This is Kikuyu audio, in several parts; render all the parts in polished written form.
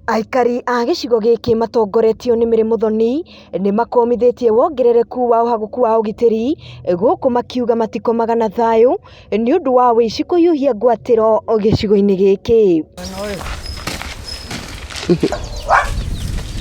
Aikari a gĩcigo gĩkĩ matongoretio nĩ Mary Muthoni nĩ makomithĩtie wongerereku wa ũhagũku wa ũgitĩri gũkũ makiuga matikomaga na thayũ nĩ ũndũ wa wĩici kũhiũhia ngwatĩro gĩcigo-inĩ gĩkĩ.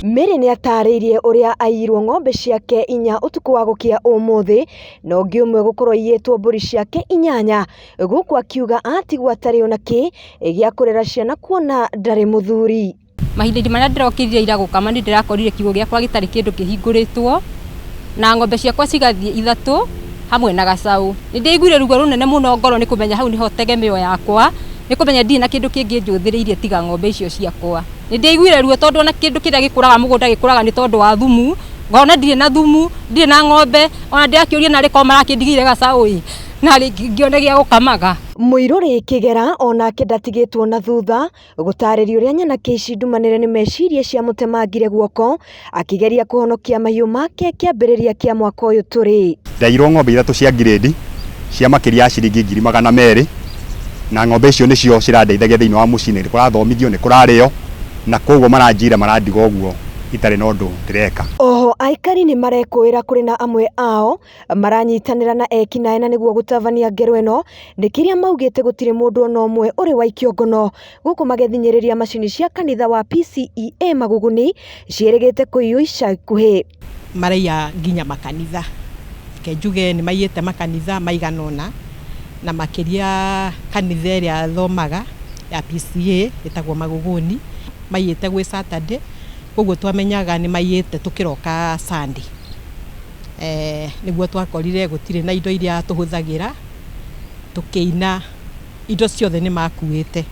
Mary nĩ atarĩirie ũrĩa aiyirwo ng'ombe ciake inya ũtukũ wa gũkĩa ũmũthĩ na ũngĩ ũmwe gũkorwo aiyĩtwo mbũri ciake inyanya gũkũ akiuga atigwo atarĩ ona kĩ gĩa kũrera ciana kuona ndarĩ mũthuri. Mahinda-inĩ marĩa ndĩrokĩrire ira gũkama nĩ ndĩrakorire kiugũ gĩakwa gĩtarĩ kĩndũ kĩhingũrĩtwo na ng'ombe ciakwa cigathiĩ ithatũ hamwe na gacaũ. Nĩ ndĩaiguire ruo rũnene mũno ngoro nĩ kũmenya hau nĩho tegemeo yakwa, nĩ kũmenya ndirĩ na kĩndũ kĩngĩ njũthĩrĩirie tiga ng'ombe icio ciakwa. Nĩ ndĩaiguire ruo tondũ ona kĩndũ kĩrĩa gĩkũraga mũgũnda gĩkũraga nĩ tondũ wa thumu, ngona ndirĩ na thumu, ndirĩ na ng'ombe, ona ndĩrakĩũria narĩ korwo marakĩndigĩire gacaũ ĩ, narĩ ngĩone gĩa gũkamaga. Mũirũrĩ Kĩgera onake ndatigĩtwo na thutha gũtarĩria ũrĩa nyanake ici ndumanĩre nĩ meciria ciamũtemangire guoko akĩgeria kũhonokia mahiũ make kĩambĩrĩria kĩa mwaka ũyũ tũrĩ. Ndaiyirwo ng'ombe ithatũ cia ngirĩndi cia makĩria ya ciringi 200,000 na ng'ombe icio nĩcio cirandeithagia thĩinĩ wa mũciĩ, nĩ kũrathomithio, nĩ kũrarĩo na koguo maranjira marandiga ũguo itarĩ na ũndũ ndĩreka. Oho aikari nĩ marekũĩra kũrĩ na amwe ao maranyitanĩra na ekinaĩ na nĩguo gũtabania ngero ĩno nĩ kĩrĩa maugĩte gũtirĩ mũndũ ona ũmwe ũrĩ waikio ngono gũkũ magĩthinyĩrĩria macini cia kanitha wa PCEA Maguguni ciĩrĩgĩte kũiywo ica ikuhĩ. Maraiya nginya makanitha, reke njuge nĩ maiyĩte makanitha maigana ũna na makĩria kanitha ĩrĩa thomaga ya PCEA ĩtagwo Maguguni, maiyĩte gwĩ Saturday, koguo twamenyaga nĩ maiyĩte tũkĩroka Sunday. Nĩguo twakorire gũtirĩ na indo iria tũhũthagĩra tũkĩina, indo ciothe nĩ makuĩte,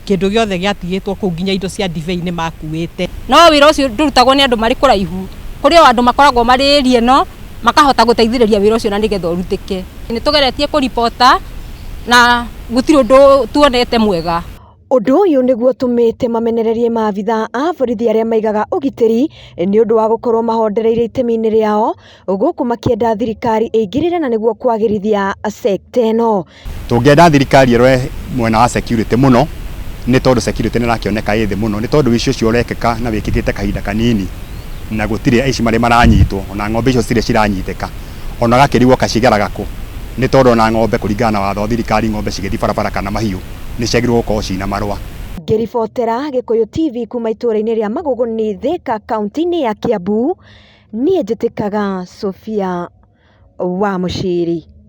kĩndũ gĩothe gĩatigĩtwo kũu nginya indo cia ndibei nĩ makuĩte. No wĩra ũcio ndũrutagwo nĩ andũ marĩ kũraihu, kũrĩ o andũ makoragwo marĩ area ĩno makahota gũteithĩrĩria wĩra ũcio na nĩgetha ũrutĩke. Nĩ tũgeretie kũribota na gũtirĩ ũndũ tuonete mwega. Ũndũ ũyũ nĩguo ũtũmĩte mamenererie maabithaa a borithi arĩa maigaga ũgitĩri nĩ ũndũ wa gũkorwo mahondereire itemi-inĩ rĩao gũkũ makĩenda thirikari ĩingĩrĩre na nĩguo kwagĩrithia sekta ĩno. Tũngĩenda thirikari ĩrore mwena wa security mũno nĩ tondũ security nĩ ĩrakĩoneka ĩ thĩ mũno nĩ tondũ ũici ũcio ũrekĩka na wĩkĩkĩte kahinda kanini na gũtirĩ aici marĩ maranyitwo ona ng'ombe icio citirĩ ciranyitĩka ona ũgakĩrigwo kacigeraga kũ nĩ tondũ ona ng'ombe kũringana na watho wa thirikari ng'ombe cigĩthiĩ barabara kana mahiũ nĩ ciagĩrĩirwo gũkorwo ciĩna marũa. Ngĩribotera Gĩkũyũ TV kuma itũũra-inĩ rĩa Magũgũni, Thĩka, kaunti-inĩ ya Kĩambu, niĩ njĩtĩkaga Sophia wa Mũciri.